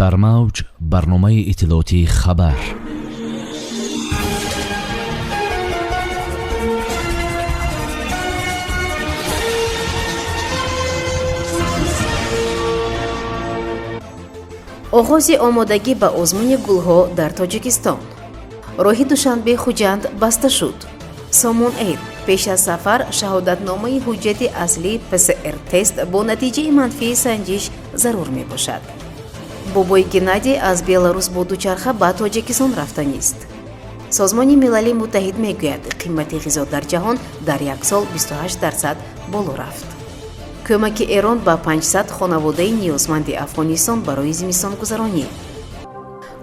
Дар мавҷ барномаи иттилоотии «Хабар». Оғози омодагӣ ба озмуни гулҳо дар Тоҷикистон. Роҳи Душанбе Хуҷанд баста шуд. Сомон Эйр: пеш аз сафар шаҳодатномаи ҳуҷҷати аслии ПСР тест бо натиҷаи манфии санҷиш зарур мебошад. Бобои Геннадий аз Беларус бо дучарха ба Тоҷикистон рафтанист. Созмони Милали Муттаҳид мегӯяд, қимати ғизо дар ҷаҳон дар як сол 28% боло рафт. Кӯмаки Эрон ба 500 хонаводаи ниёзманди Афғонистон барои зимистонгузаронӣ.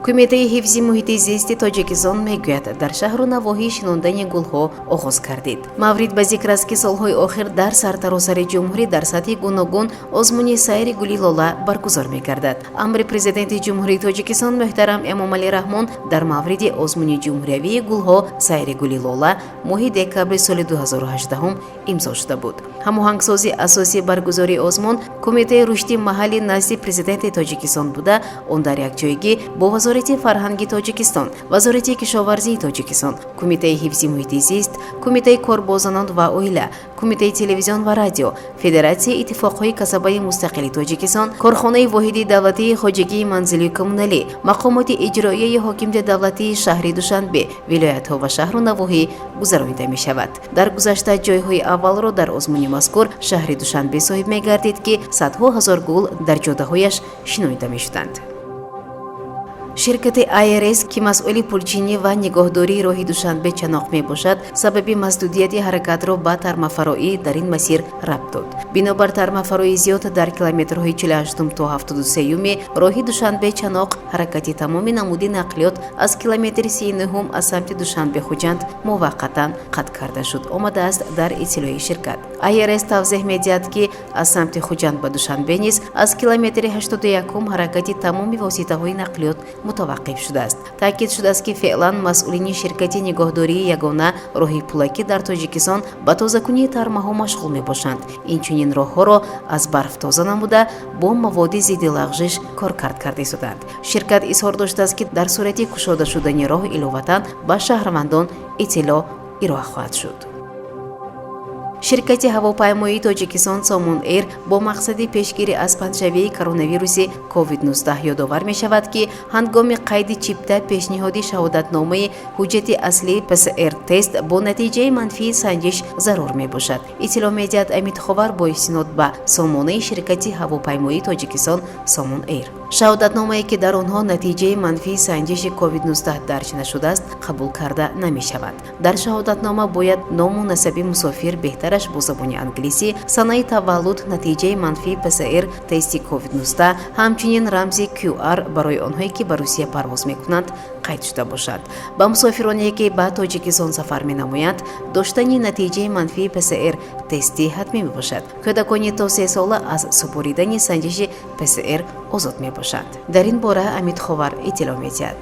Кумитаи ҳифзи муҳити зисти Тоҷикистон мегӯяд, дар шаҳру навоҳӣ шинондани гулҳо оғоз кардид. Маврид ба зикр аст, ки солҳои охир дар сартаросари ҷумҳурӣ дар сатҳи гуногун озмуни сайри гули лола баргузор мегардад. Амри Президенти Ҷумҳурии Тоҷикистон муҳтарам Эмомалӣ Раҳмон дар мавриди озмуни ҷумҳуриявии гулҳо «Сайри гули лола» моҳи декабри соли 2018 имзо шуда буд. Ҳамоҳангсози асосии баргузории озмун Кумитаи рушди маҳалли назди Президенти Тоҷикистон буда, он дар якҷоягӣ бо Вазорати фарҳанги Тоҷикистон, Вазорати кишоварзии Тоҷикистон, Кумитаи ҳифзи муҳити зист, Кумитаи кор бо занон ва оила, Кумитаи телевизион ва радио, Федератсияи иттифоқҳои касабаи мустақили Тоҷикистон, Корхонаи воҳиди давлатии хоҷагии манзилию коммуналӣ, мақомоти иҷроияи ҳокимияти давлатии шаҳри Душанбе, вилоятҳо ва шаҳру навоҳӣ гузаронида мешавад. Дар гузашта ҷойҳои аввалро дар озмуни мазкур шаҳри Душанбе соҳиб мегардид, ки садҳо ҳазор гул дар ҷодаҳояш шинонида мешуданд. Ширкати АРС, ки масъули пулчинӣ ва нигоҳдории роҳи Душанбе Чаноқ мебошад, сабаби масдудияти ҳаракатро ба тармафароӣ дар ин масир рабт дод. Бинобар тармафарои зиёд дар километрҳои 48 то 73-юми роҳи Душанбе Чаноқ ҳаракати тамоми намуди нақлиёт аз километри 39-ум аз самти Душанбе Хуҷанд муваққатан қатъ карда шуд, омадааст дар иттилои ширкат. АРС тавзеҳ медиҳад, ки аз самти Хуҷанд ба Душанбе низ аз километри 81-ум ҳаракати тамоми воситаҳои нақлиёт мутаваққиф шудааст. Таъкид шудааст, ки феълан масъулини ширкати нигоҳдории ягона роҳи пулакӣ дар Тоҷикистон ба тозакунии тармаҳо машғул мебошанд. Инчунин роҳҳоро аз барф тоза намуда, бо маводи зидди лағжиш коркард карда истодаанд. Ширкат изҳор доштааст, ки дар сурати кушода шудани роҳ иловатан ба шаҳрвандон иттилоъ ироа хоҳад шуд. Ширкати ҳавопаймоии Тоҷикистон Сомон Эйр бо мақсади пешгирӣ аз паҳншавии коронавируси COVID-19 ёдовар мешавад, ки ҳангоми қайди чипта пешниҳоди шаҳодатномаи ҳуҷҷати аслии ПСР тест бо натиҷаи манфии санҷиш зарур мебошад, иттилоъ медиҳад Амид Ховар бо истинод ба сомонаи ширкати ҳавопаймоии Тоҷикистон Сомон Эйр. Шаҳодатномае, ки дар онҳо натиҷаи манфии санҷиши COVID-19 дарҷ нашудааст, қабул карда намешавад. Дар шаҳодатнома бояд ному насаби мусофир, беҳтараш бо забони англисӣ, санаи таваллуд, натиҷаи манфии ПСР тести COVID-19, ҳамчунин рамзи QR барои онҳое, ки ба Русия парвоз мекунанд, қайд шуда бошад. Ба мусофироне, ки ба Тоҷикистон сафар менамоянд, доштани натиҷаи манфии ПСР тестӣ ҳатмӣ мебошад. Кӯдакони то 3 сола аз супоридани санҷиши ПСР озод мебошанд. Дар ин бора Амид Ховар иттилоъ медиҳад.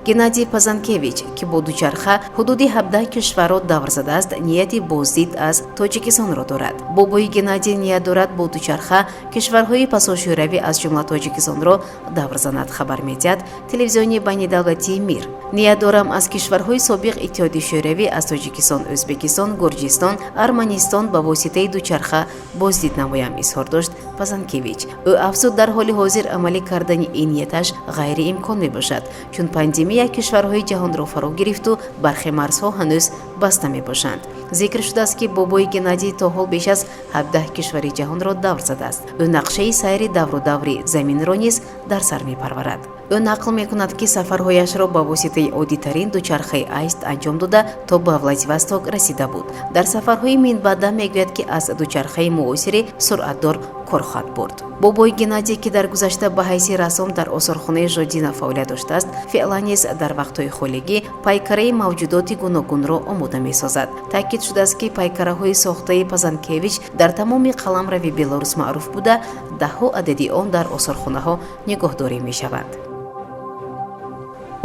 Геннадий Пазанкевич, ки бо дучарха ҳудуди 17 кишварро давр задааст, нияти боздид аз Тоҷикистонро дорад. Бобои Геннадий ният дорад бо дучарха кишварҳои пасошӯравӣ, аз ҷумла Тоҷикистонро давр занад, хабар медиҳад телевизиони байнидавлатии «Мир». Ният дорам аз кишварҳои собиқ Иттиҳоди Шӯравӣ, аз Тоҷикистон, Ӯзбекистон, Гурҷистон, Арманистон ба воситаи дучарха боздид намоям, изҳор дошт Пазанкевич. Ӯ афзуд, дар ҳоли ҳозир амалӣ кардани ин нияташ ғайриимкон мебошад, чун пандемия кишварҳои ҷаҳонро фаро гирифту бархе марзҳо ҳанӯз баста мебошанд. Зикр шудааст, ки бобои Геннадий то ҳол беш аз 17 кишвари ҷаҳонро давр задааст. Ӯ нақшаи сайри давру даври заминро низ дар сар мепарварад. Ӯ нақл мекунад, ки сафарҳояшро ба воситаи оддитарин дучархаи Аист анҷом дода, то ба Владивосток расида буд. Дар сафарҳои минбаъда мегӯяд, ки аз дучархаи муосири суръатдор кор хоҳад бурд. Бобои Геннадий, ки дар гузашта ба ҳайси рассом дар осорхонаи Жодина фаъолият доштааст, феълан низ дар вақтҳои холигӣ пайкараи мавҷудоти гуногунро омода месозад. Таъкид шудааст, ки пайкараҳои сохтаи Пазанкевич дар тамоми қаламрави Беларус маъруф буда, даҳҳо адади он дар осорхонаҳо нигоҳдорӣ мешаванд.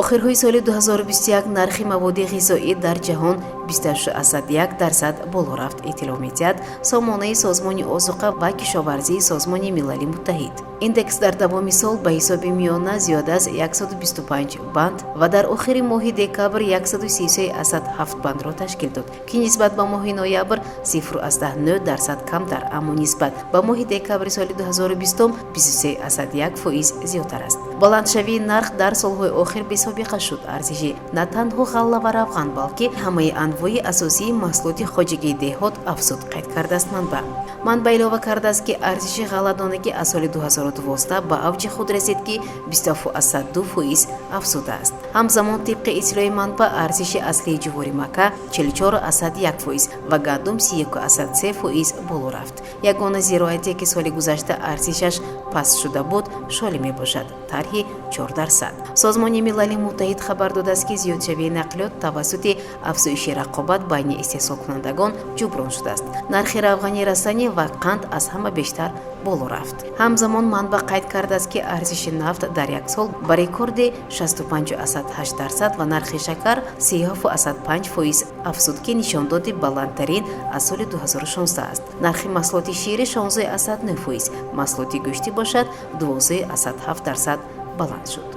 Охирҳои соли 2021 нархи маводи ғизоӣ дар ҷаҳон 28,1% боло рафт, иттилоъ медиҳад сомонаи Созмони озуқа ва кишоварзии Созмони Милали Муттаҳид. Индекс дар давоми сол ба ҳисоби миёна зиёда аз 125 банд ва дар охири моҳи декабр 133,7 бандро ташкил дод, ки нисбат ба моҳи ноябр 0,9% камтар, аммо нисбат ба моҳи декабри соли 2020 23,1% зиёдтар аст. Баландшавии нарх дар солҳои охир бесобиқа шуд. Арзиши на танҳо ғалла ва равған, балки ҳамаи анвои асосии маҳсулоти хоҷагии деҳот афзуд, қайд кардааст манбаъ. Манбаъ илова кардааст, ки арзиши ғалладонагӣ аз соли 2012 ба авҷи худ расид, ки 27,2% афзудааст. Ҳамзамон, тибқи иттилои манбаъ, арзиши аслии ҷуворимакка 44,1% ва гандум 31,3% боло рафт. Ягона зироате, ки соли гузашта арзишаш паст шуда буд, шолӣ мебошад, тарҳи 4%. Созмони Милали Муттаҳид хабар додааст, ки зиёдшавии нақлиёт тавассути афзоиши рақобат байни истеҳсолкунандагон ҷуброн шудааст. Нархи равғани растанӣ ва қанд аз ҳама бештар боло рафт. Ҳамзамон манбаъ қайд кардааст, ки арзиши нафт дар як сол ба рекорди 65,8% ва нархи шакар 37,5% афзуд, ки нишондоди баландтарин аз соли 2016 аст. Нархи маҳсулоти ширӣ 16,9%, маҳсулоти гӯштӣ бошад 12,7% баланд шуд.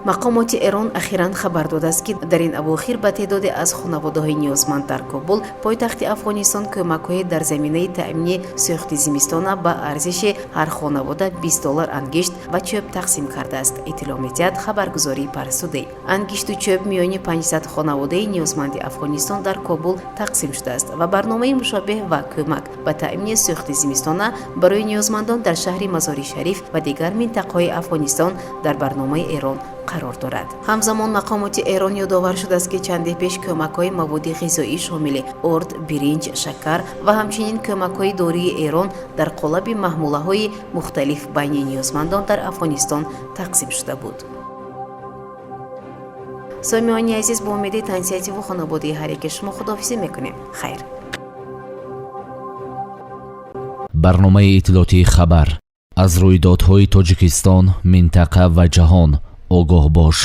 Мақомоти Эрон ахиран хабар додааст, ки дар ин авохир ба теъдоде аз хонаводаҳои ниёзманд дар Кобул, пойтахти Афғонистон, кӯмакҳое дар заминаи таъмини сӯхти зимистона ба арзиши ҳар хонавода 20 доллар ангишт ва чӯб тақсим кардааст, иттилоъ медиҳад хабаргузории Парсудей. Ангишту чӯб миёни 500 хонаводаи ниёзманди Афғонистон дар Кобул тақсим шудааст ва барномаи мушобеҳ ва кӯмак ба таъмини сӯхти зимистона барои ниёзмандон дар шаҳри Мазори Шариф ва дигар минтақаҳои Афғонистон дар барномаи Эрон қарор дорад. Ҳамзамон мақомоти Эрон ёдовар шудааст, ки чанде пеш кӯмакҳои маводи ғизоӣ, шомили орд, биринҷ, шакар ва ҳамчунин кӯмакҳои дории Эрон дар қолаби маҳмулаҳои мухталиф байни ниёзмандон дар Афғонистон тақсим шуда буд. Сомиёни азиз, бо умеди тансиҳативу хонаводаи ҳар яке шумо худоҳофизӣ мекунем. Хайр. Барномаи иттилоотии «Хабар». Аз рӯйдодҳои Тоҷикистон, минтақа ва ҷаҳон огоҳ бош.